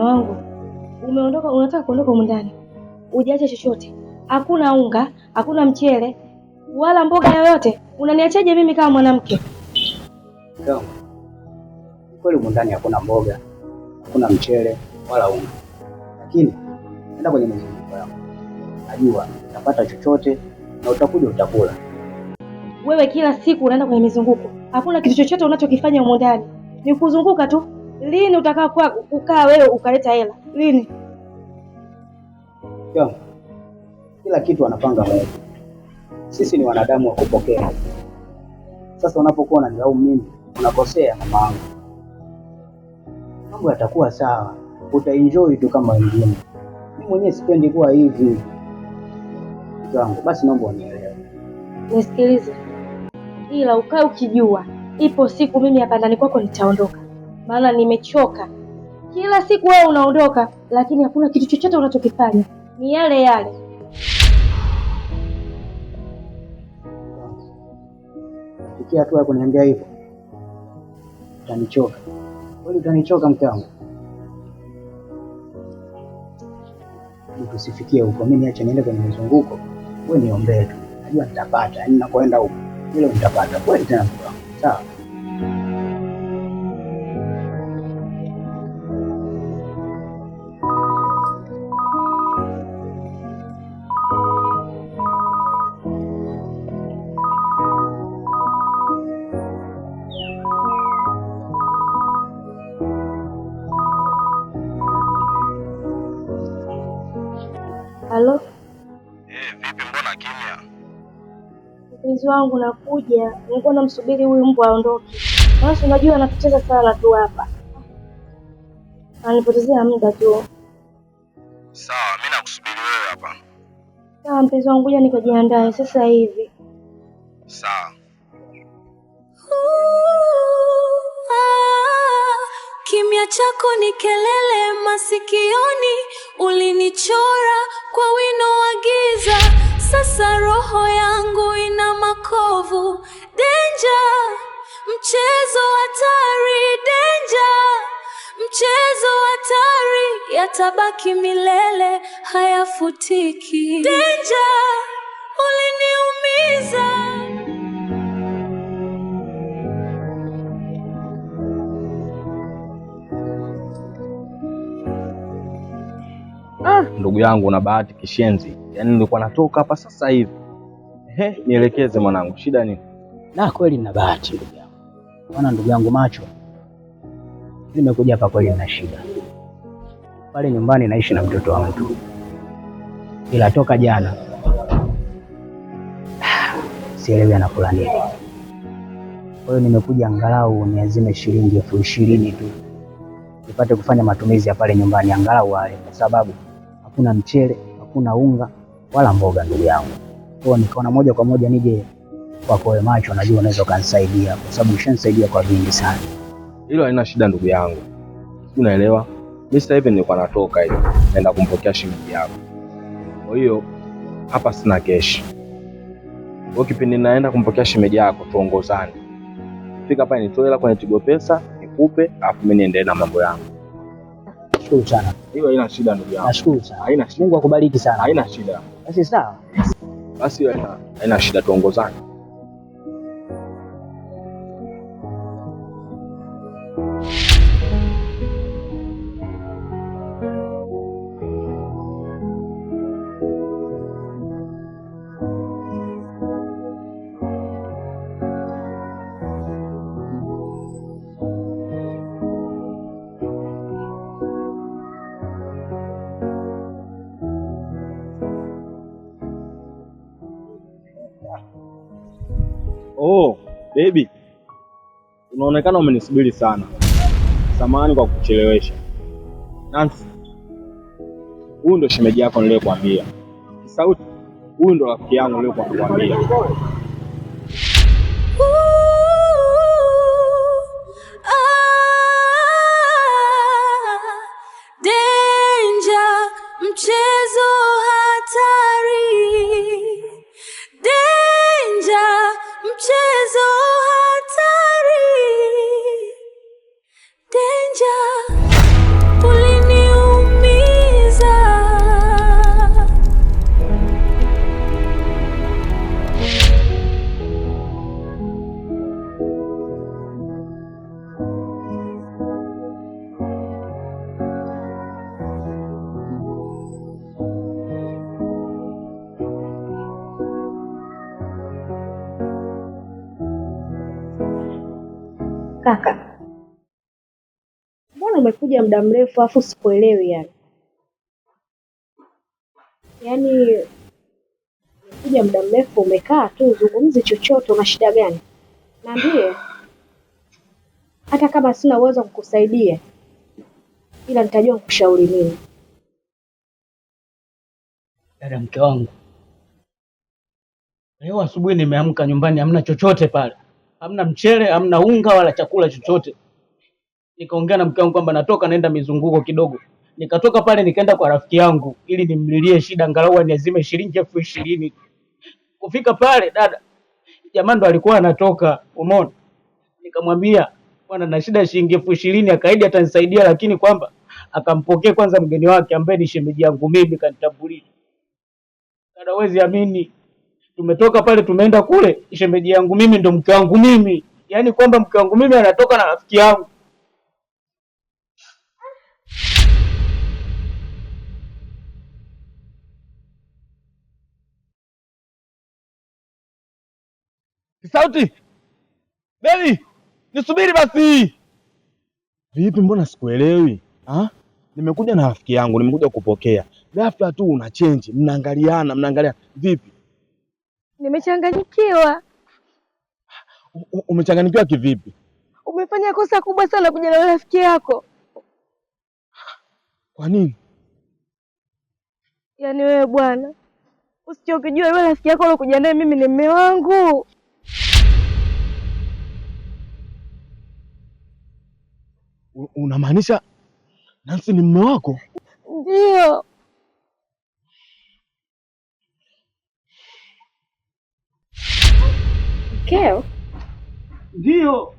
Mume wangu, umeondoka, unataka kuondoka humu ndani, hujaacha chochote, hakuna unga, hakuna mchele wala mboga yoyote. Unaniachaje mimi kama mwanamke? Mke wangu, kweli humu ndani hakuna mboga, hakuna mchele wala unga, lakini nenda kwenye mizunguko yako, najua utapata chochote na utakuja utakula. Wewe kila siku unaenda kwenye mizunguko, hakuna kitu chochote unachokifanya humu ndani, ni kuzunguka tu. Lini utakaa kwa kukaa wewe ukaleta hela? Lini? Mke wangu, kila kitu anapanga Mungu. Sisi ni wanadamu wa kupokea. Sasa unapokuwa unanilaumu mimi, unakosea mama wangu. Mambo yatakuwa sawa, utaenjoy tu kama wengine. Mimi mwenyewe sipendi kuwa hivi. Mke wangu, basi naomba unielewe. Nisikilize, ila ukae ukijua ipo siku mimi hapa ndani kwako nitaondoka, maana nimechoka. Kila siku wewe unaondoka, lakini hakuna kitu chochote unachokifanya, ni yale yale. Fikia hatua ya kuniambia hivyo, utanichoka kweli, utanichoka mke wangu. Tusifikie huko, mimi niache niende kwenye mizunguko, wewe niombee tu, najua nitapata. Yaani nakwenda huko hilo nitapata kweli tena, mke wangu. Sawa. Halo Vipi mbona kimya? Mpenzi wangu, nakuja. Nilikuwa namsubiri huyu mbwa aondoke, maana si unajua anatucheza sana tu hapa, ananipotezea muda tu. Sawa, mimi nakusubiri wewe hapa. Sawa mpenzi wangu, ngoja nikajiandae sasa hivi. Sawa. Kimya chako ni kelele masikioni, ulinichora kwa wino wa giza. Sasa roho yangu ina makovu. Danger, mchezo hatari. Danger, mchezo hatari, yatabaki milele, hayafutiki. Danger, uliniumiza. Ndugu yangu una bahati kishenzi, yaani nilikuwa natoka hapa sasa hivi. Ehe, nielekeze mwanangu, shida nini? Na kweli nina bahati ndugu yangu. Bwana ndugu yangu macho, nimekuja hapa kweli nina shida. Pale nyumbani naishi na mtoto wa mtu, ila toka jana sielewi anakula nini. Kwa hiyo nimekuja angalau niazime shilingi 20,000 tu nipate kufanya matumizi ya pale nyumbani, angalau wale, kwa sababu hakuna mchele, hakuna unga wala mboga ndugu yangu. Kwa hiyo nikaona moja kwa moja nije kwako wewe macho, najua unaweza ukanisaidia kwa sababu ushanisaidia kwa vingi sana. Hilo halina shida ndugu yangu, si unaelewa? Mimi sasa hivi nilikuwa natoka hivi naenda kumpokea shilingi yako, kwa hiyo hapa sina keshi. Kwa hiyo kipindi naenda kumpokea shemeji yako tuongozane, fika pale nitoe hela kwenye Tigo Pesa nikupe, alafu mimi niendelee na mambo yangu. Nashukuru sana. Hiyo haina shida ndugu yangu. Nashukuru sana. Haina shida. Mungu akubariki sana. Haina shida. Basi sawa. Basi haina shida, tuongozane. Oh, baby. Unaonekana umenisubiri sana. Samahani kwa kukuchelewesha. Nancy, huyu ndo shemeji yako niliyokuambia. Sauti, huyu ndo rafiki yangu niliyokuambia. Danger, mchezo hatari. Danger, mchezo hatari. Danger, uliniumiza. Kaka, mbona umekuja muda mrefu afu sikuelewi yani? Yaani umekuja muda mrefu umekaa tu uzungumzi chochote, una shida gani? Niambie. Hata kama sina uwezo wa kukusaidia, ila nitajua nikushauri nini. Dada, mke wangu, leo asubuhi nimeamka nyumbani hamna chochote pale, hamna mchele, hamna unga wala chakula chochote. Nikaongea na mke wangu kwamba natoka naenda mizunguko kidogo. Nikatoka pale nikaenda kwa rafiki yangu ili nimlilie shida, angalau aniazime shilingi 20,000. Kufika pale dada, jamaa ndo alikuwa anatoka, umeona. Nikamwambia bwana, na shida shilingi 20,000, akaidi atanisaidia, lakini kwamba akampokee kwanza mgeni wake ambaye ni shemeji yangu mimi, kanitambulisha. Dada, huwezi amini, tumetoka pale tumeenda kule, shemeji yangu mimi ndo mke wangu mimi, yaani kwamba mke wangu mimi anatoka na rafiki yangu. Sauti Beli, nisubiri basi. Vipi, mbona sikuelewi? Ah, nimekuja na rafiki yangu, nimekuja kupokea. Ghafla tu una change, mnaangaliana, mnaangaliana. Vipi? Nimechanganyikiwa. Umechanganyikiwa kivipi? Umefanya kosa kubwa sana kuja na rafiki yako. Kwa nini? Yaani wewe bwana, usichokijua yule rafiki yako alokuja naye mimi ni mume wangu. Unamaanisha Nancy ni mume wako? Ndio. Mkeo? Ndio.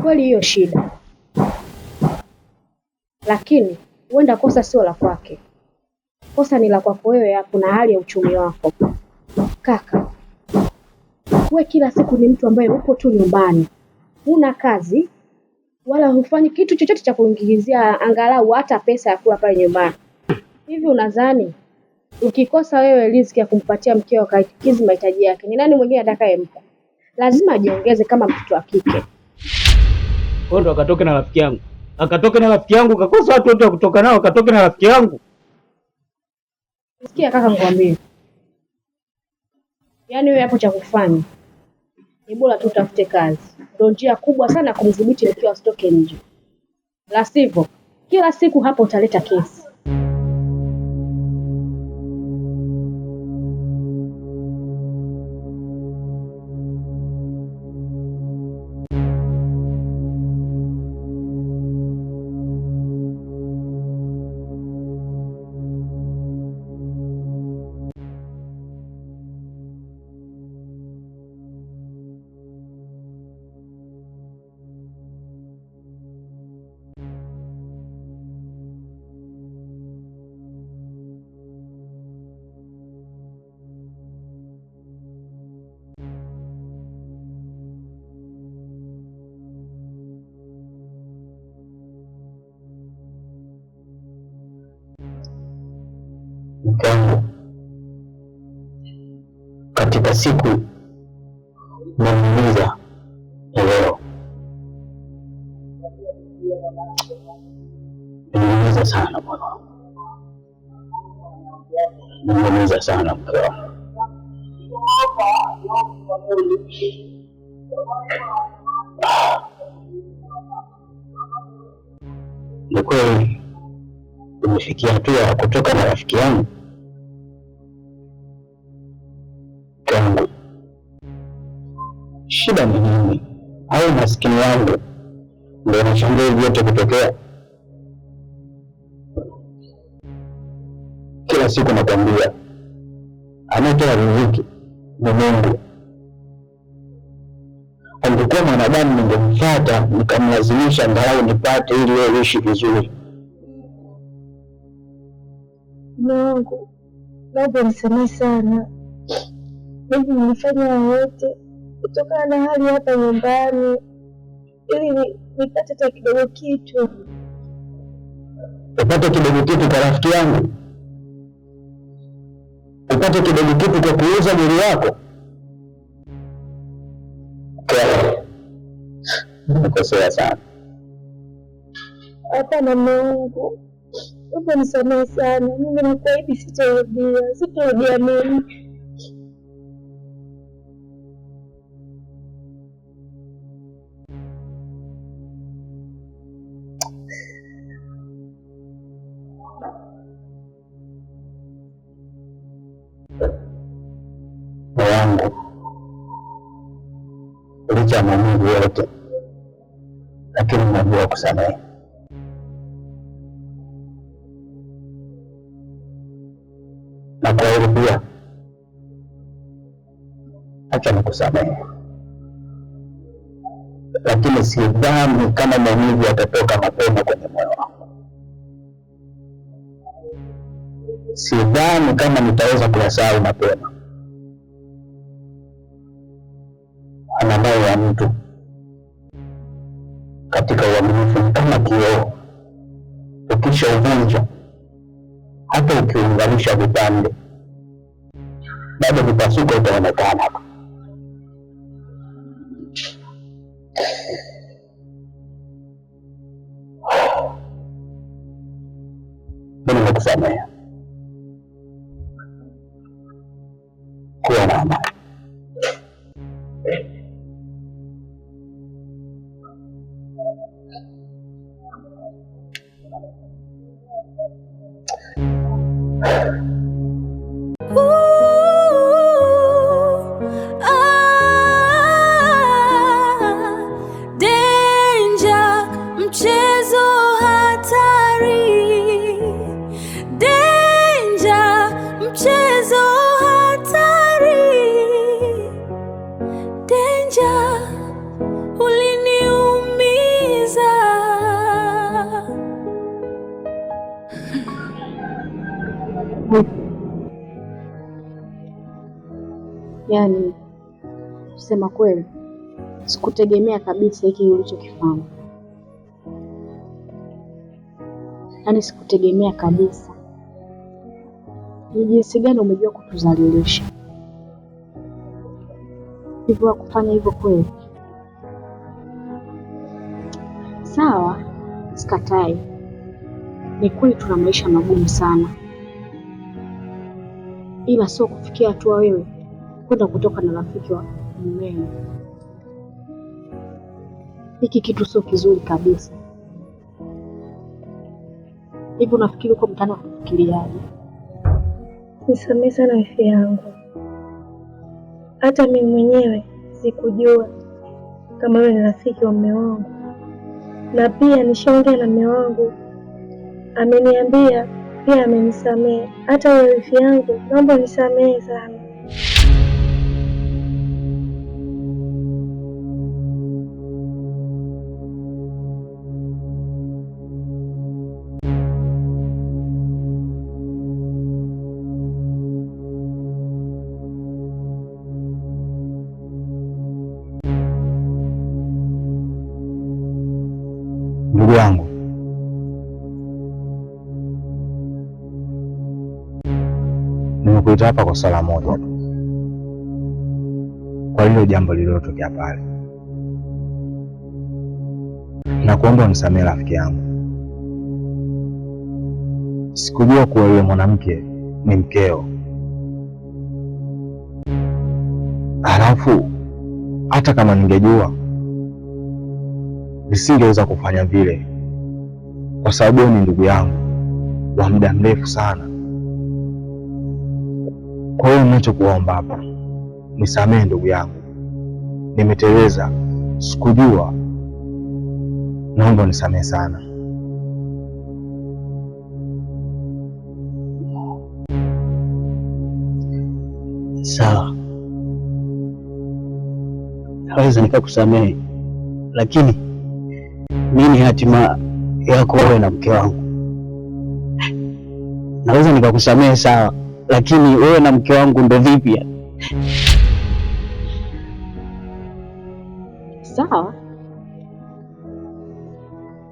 Kweli hiyo shida, lakini huenda kosa sio la kwake, kosa ni la kwako wewe hapo na hali ya uchumi wako. Kaka, we kila siku ni mtu ambaye upo tu nyumbani, huna kazi wala hufanyi kitu chochote cha kuingizia angalau hata pesa ya kula pale nyumbani. Hivi unadhani ukikosa wewe riziki ya kumpatia mkeo akakidhi mahitaji yake, ni nani mwingine atakayempa? Lazima ajiongeze kama mtoto wa kike. Kwa ndo akatoke na rafiki yangu, akatoke na rafiki yangu, kakosa watu wote wa kutoka nao, akatoke na rafiki yangu. Sikia kaka, nikwambie, yaani wewe hapo cha kufanya ni bora tu utafute kazi, ndio njia kubwa sana kumdhibiti mkeo asitoke nje, la sivyo kila siku hapo utaleta kesi. Mke wangu, katika siku namuuliza leo, nimemuuliza sana moyo wangu, nimemuuliza sana mke wangu. Ni kweli umefikia hatua ya kutoka na rafiki yangu. Mke wangu, shida ni nini? Au maskini wangu ndio inachangia hivi vyote kutokea? Kila siku nakwambia, anayetoa riziki ni Mungu. Angekuwa mwanadamu ningemfuata nikamlazimisha angalau nipate ili wewe uishi vizuri. Mume wangu, naomba unisamehe sana. Mimi nilifanya yote kutokana na hali hapa nyumbani ili nipate hata kidogo kitu. Upate kidogo kitu kwa rafiki yangu, Upate kidogo kitu kwa kuuza mwili wako. Nimekosea sana. Hapana mume wangu, naomba nisamehe sana. Mimi nakuahidi sitarudia, sitarudia mimi. Moyo wangu, licha ya maumivu yote, lakini najua kusamehe. Na kwa hili pia, acha nikusamehe, lakini sidhani kama maumivu yatatoka mapema kwenye moyo wangu. Sidhani kama nitaweza kuyasahau mapema. Ana moyo wa mtu katika uaminifu ni kama kioo, ukishauvunja hata ukiunganisha vipande bado vipasuko itaonekana. Mimi nimekusamehe, kuwa na amani. Danger, mchezo hatari. Danger, mchezo hatari. Danger, uliniumiza. Yaani, kusema kweli, sikutegemea kabisa hiki ulichokifanya. Yaani sikutegemea kabisa. Ni jinsi gani umejua kutuzalilisha hivyo, wakufanya hivyo kweli? Sawa, sikatai, ni kweli tuna maisha magumu sana, ila sio kufikia hatua wewe kwenda kutoka na rafiki wa mumeo. Hiki kitu sio kizuri kabisa. Hivi unafikiri uko mtaani wanafikiriaje? Nisamehe sana wifi yangu, hata mimi mwenyewe sikujua kama wewe ni rafiki wa mume wangu, na pia nishaongea na mume wangu, ameniambia pia amenisamehe. Hata wewe wifi yangu, naomba unisamehe sana. Ndugu yangu, nimekuita hapa kwa swala moja tu, kwa lile jambo lililotokea pale, na kuomba unisamehe rafiki yangu. Sikujua kuwa yule mwanamke ni mkeo, halafu hata kama ningejua nisingeweza kufanya vile, kwa sababu wewe ni ndugu yangu wa muda mrefu sana. Kwa hiyo ninachokuomba hapa, nisamehe ndugu yangu, nimeteleza, sikujua. Naomba unisamehe sana. Sawa, naweza nikakusamehe, lakini nini hatima yako wewe na mke wangu? Naweza nikakusamehe sawa, lakini wewe na mke wangu ndo vipi yani? Sawa,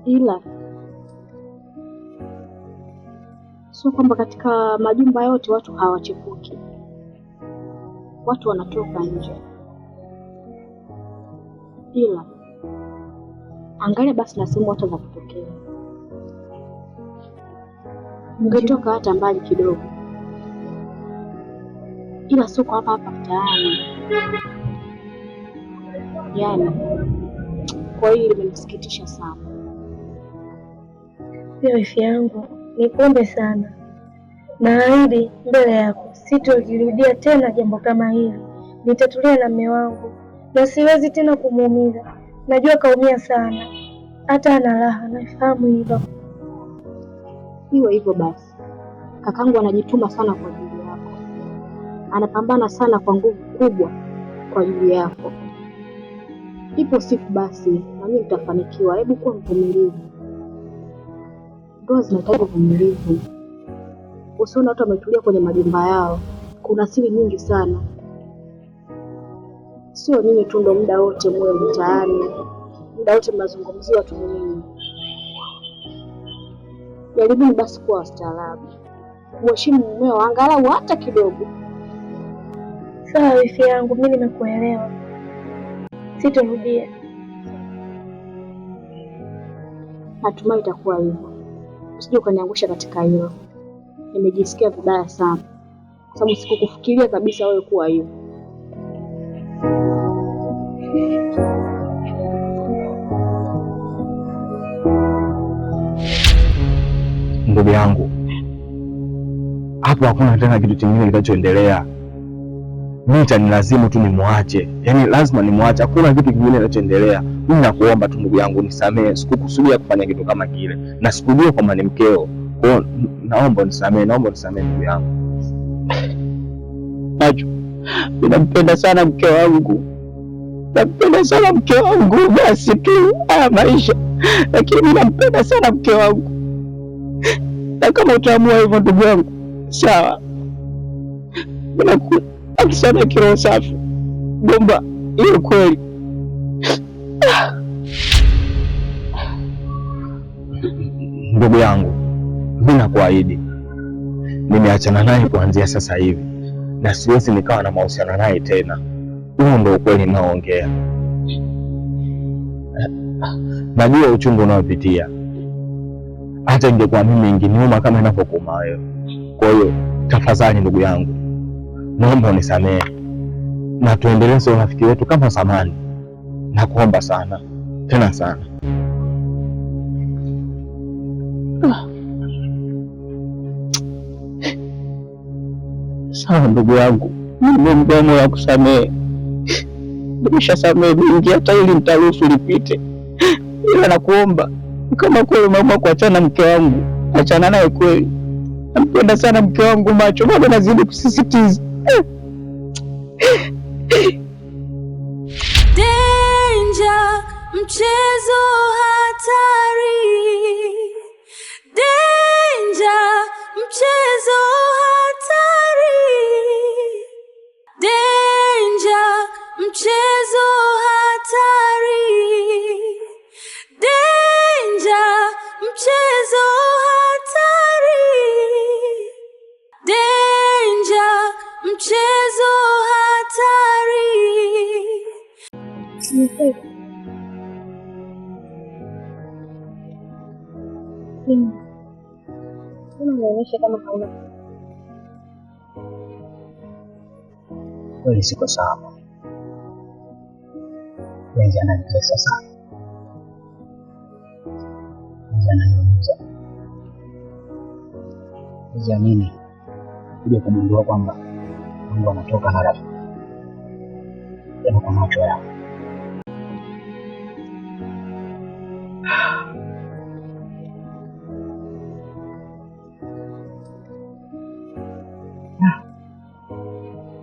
ila sio kwamba katika majumba yote watu hawachepuki. Watu wanatoka nje, ila angalia basi na sehemu hata za kutokea. Ungetoka hata mbali kidogo, ila sio kwa hapa hapa mtaani. Yaani kwa hiyo imenisikitisha sana. Pia wifi yangu, nikuombe sana, naahidi mbele yako sitojirudia tena jambo kama hili. Nitatulia na mume wangu na siwezi tena kumuumiza. Najua kaumia sana, hata ana raha, nafahamu hilo. Iwe hivyo basi, kakangu anajituma sana kwa ajili yako, anapambana sana kwa nguvu kubwa kwa ajili yako. Ipo siku basi na mimi mtafanikiwa. Hebu kuwa mvumilivu, ndoa zinahitaji uvumilivu. Usione watu wametulia kwenye majumba yao, kuna siri nyingi sana. Sio nyinyi tu ndo muda wote muwe mtaani, muda wote mnazungumziwa tu nyinyi. Jaribuni basi kuwa wastaarabu, kuheshimu mumeo angalau hata kidogo. Sawa wifi yangu, mimi nimekuelewa, sitorudia. Natumai itakuwa hivyo, usije ukaniangusha katika hilo. Nimejisikia vibaya sana, kwa sababu sikukufikiria kabisa wewe kuwa hivyo. Ndugu yangu, hapo hakuna tena kitu kingine kinachoendelea. Mimi itanilazimu tu nimwache, yaani lazima nimwache, hakuna kitu kingine kinachoendelea. Mimi nakuomba tu ndugu yangu nisamehe, sikukusudia kufanya kitu kama kile na sikujua kwamba ni mkeo. Kwa hiyo naomba unisamehe, naomba unisamehe ndugu yangu. Macho, nampenda sana mke wangu, nampenda sana mke wangu, basi tu haya maisha, lakini nampenda sana mke wangu, na kama utaamua hivyo ndugu yangu, sawa. Nakusamehe kiroho safi, gomba hiyo kweli. Ndugu yangu, mimi nakuahidi nimeachana naye kuanzia sasa hivi na siwezi nikawa na mahusiano naye tena. Huo ndio ukweli ninaoongea. Najua uchungu unaopitia, hata ingekuwa mimi ingeniuma kama inavyokuuma wewe. Kwa hiyo tafadhali, ndugu yangu, naomba unisamehe na tuendeleze urafiki wetu kama zamani. Nakuomba sana tena sana. Sawa ndugu yangu, mimi mdomo wa kusamehe, nimeshasamehe mingi, hata ili nitaruhusu lipite, ila nakuomba kama kweli umeamua kuachana mke wangu, achana naye kweli. Nampenda sana mke wangu Macho, bado nazidi kusisitiza. Danger, mchezo hatari. Danger, mchezo hatari. Danger, mchezo hatari. Danger, mchezo hatari. Danger, mchezo hatari. Mbona unaonyesha kama hauna Kweli siko sawa. Penzi ananitesa sana, penzi ananiumiza. Penzi amini kuja kugundua kwamba Mungu anatoka na rafiki tena kwa macho yao.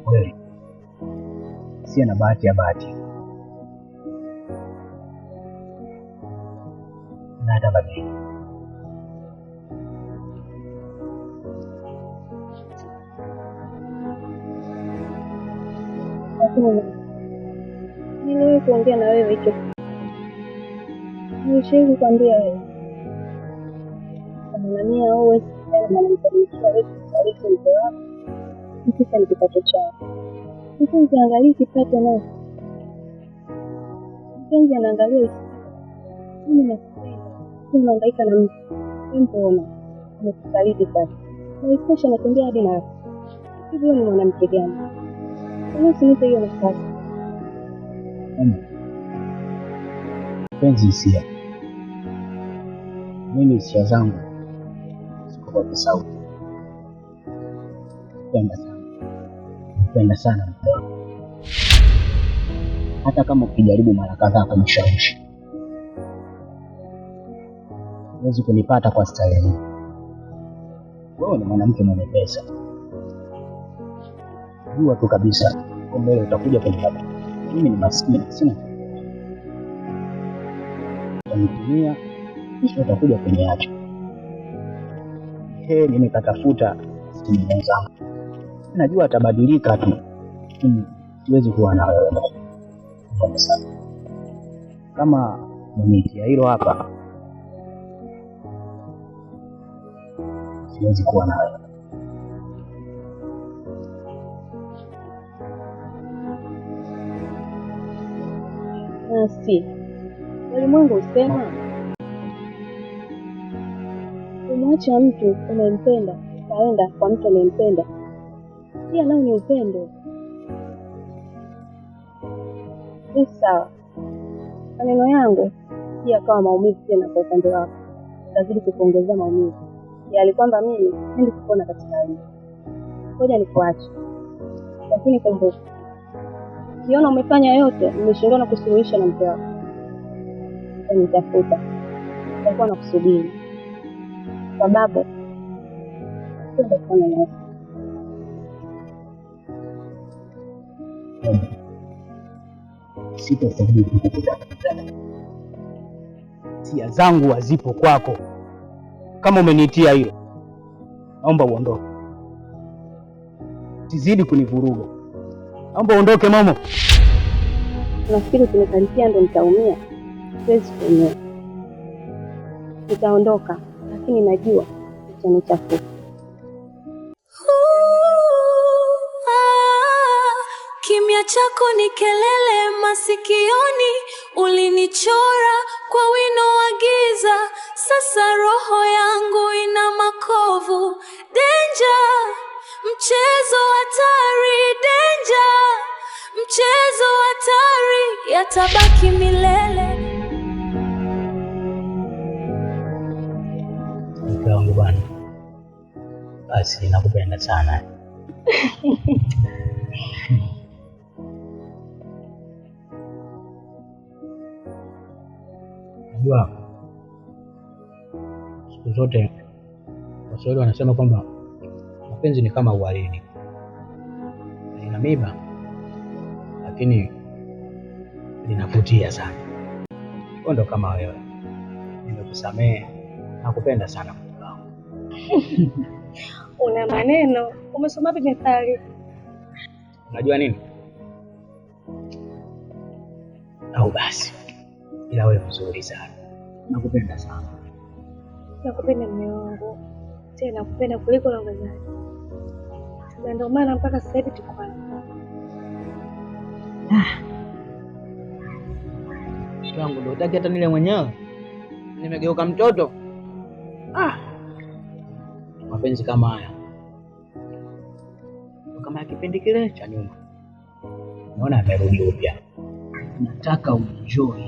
Kweli siye na bahati ya bahati na hata badilika. Niliwahi kuongea na wewe hicho, nilishawahi kukwambia wewe Tanzania wewe mwanamke wewe kufariki mke wako kisa ni kipato chao. Mpenzi angalii kipato naye. Mpenzi anaangalia hisia. Mimi nakupenda. Sio unahangaika na mtu. Mbona amekusaliti sasa? Na isitoshe anatembea hadi na rafiki. Hivi wewe ni mwanamke gani? Kwa nini usinipe hiyo nafasi? Penzi hisia. Mimi hisia zangu ziko kwa Kisauti. Penda sana. Penda sana mke wangu. Hata kama ukijaribu mara kadhaa kunishawishi, huwezi kunipata kwa staili hii. Wewe ni mwanamke mwenye pesa, jua tu kabisa huko mbele utakuja kunipata. Mimi ni maskini, sina chochote. Utanitumia kisha utakuja kuniacha. Heri nikatafuta maskini mwenzangu, najua atabadilika tu, lakini siwezi kuwa na wewe kabisa. Kama nimeitia hilo hapa, siwezi kuwa na wewe. Nasi walimwengu husema umwacha mtu unayempenda ukaenda kwa mtu anayempenda, pia nao ni upendo. Ni sawa, maneno yangu pia akawa maumivu tena kwa upande wako, utazidi kukuongezea maumivu yali kwamba mimi siendi kupona katika hili. Ngoja nikuache, lakini kumbuka, ukiona umefanya yote, umeshindwa na kusuluhisha na mke wako, utanitafuta, nitakuwa nakusubiri, sababu napenda kufanya nawe. Sitothubutu kukutafuta. Hisia zangu hazipo kwako. Kama umeniitia hilo, naomba uondoke, sizidi kunivuruga. Naomba uondoke Momo. Nafikiri ukinikaripia ndo nitaumia. Siwezi kuumia, nitaondoka, lakini najua utanichafua. Kimya chako ni kelele masikioni, ulinichora kwa wino wa giza, sasa roho yangu ina makovu. Danger, mchezo hatari, danger, mchezo hatari, yatabaki milele. Mke wangu bwana, basi nakupenda sana. Najua siku zote Waswahili wanasema kwamba mapenzi ni kama uwaridi, lina miba lakini linavutia sana. Wewe ndo kama wewe, nimekusamehe, nakupenda sana mke wangu. Una maneno, umesoma wapi methali? Unajua nini? Au basi, ila wewe mzuri sana, nakupenda sana. Nakupenda mume wangu, tena nakupenda kuliko unavyodhani, na ndio maana mpaka sasa hivi tuko hapa. Mke wangu ndo hutaki hata nile mwenyewe, nimegeuka mtoto. Mapenzi kama haya ndo kama ya kipindi kile cha nyuma, naona amerudi upya. Nataka uenjoy.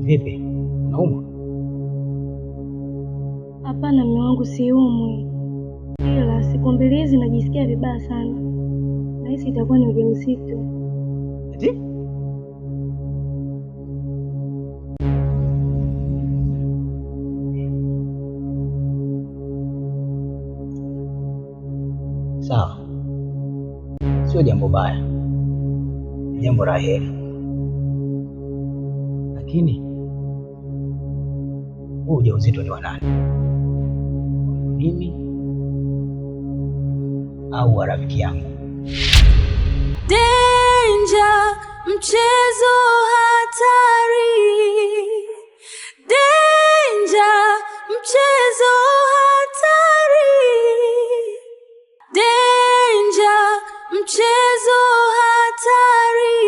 Vipi, unaumwa? Hapana mume wangu, siumwi, ila siku mbili hizi najisikia vibaya sana, nahisi itakuwa ni ujauzito. Eti? baya, ni jambo la heri, lakini huu ujauzito ni wa nani? Mimi au wa rafiki yangu? Danger, mchezo hatari. Danger, mchezo hatari. Danger, mchezo hatari.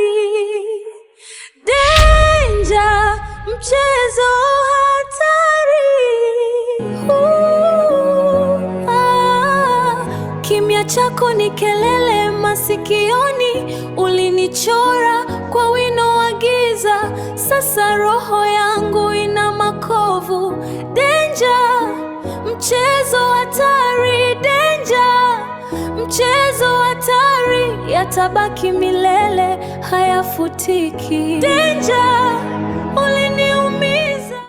Danger, mchezo hatari. Ooh, ah. Kimya chako ni kelele masikioni, ulinichora kwa wino wa giza, sasa roho yangu ina makovu. Danger, mchezo hatari. Danger, mchezo hatari, yatabaki milele, hayafutiki. Danger, ulinichora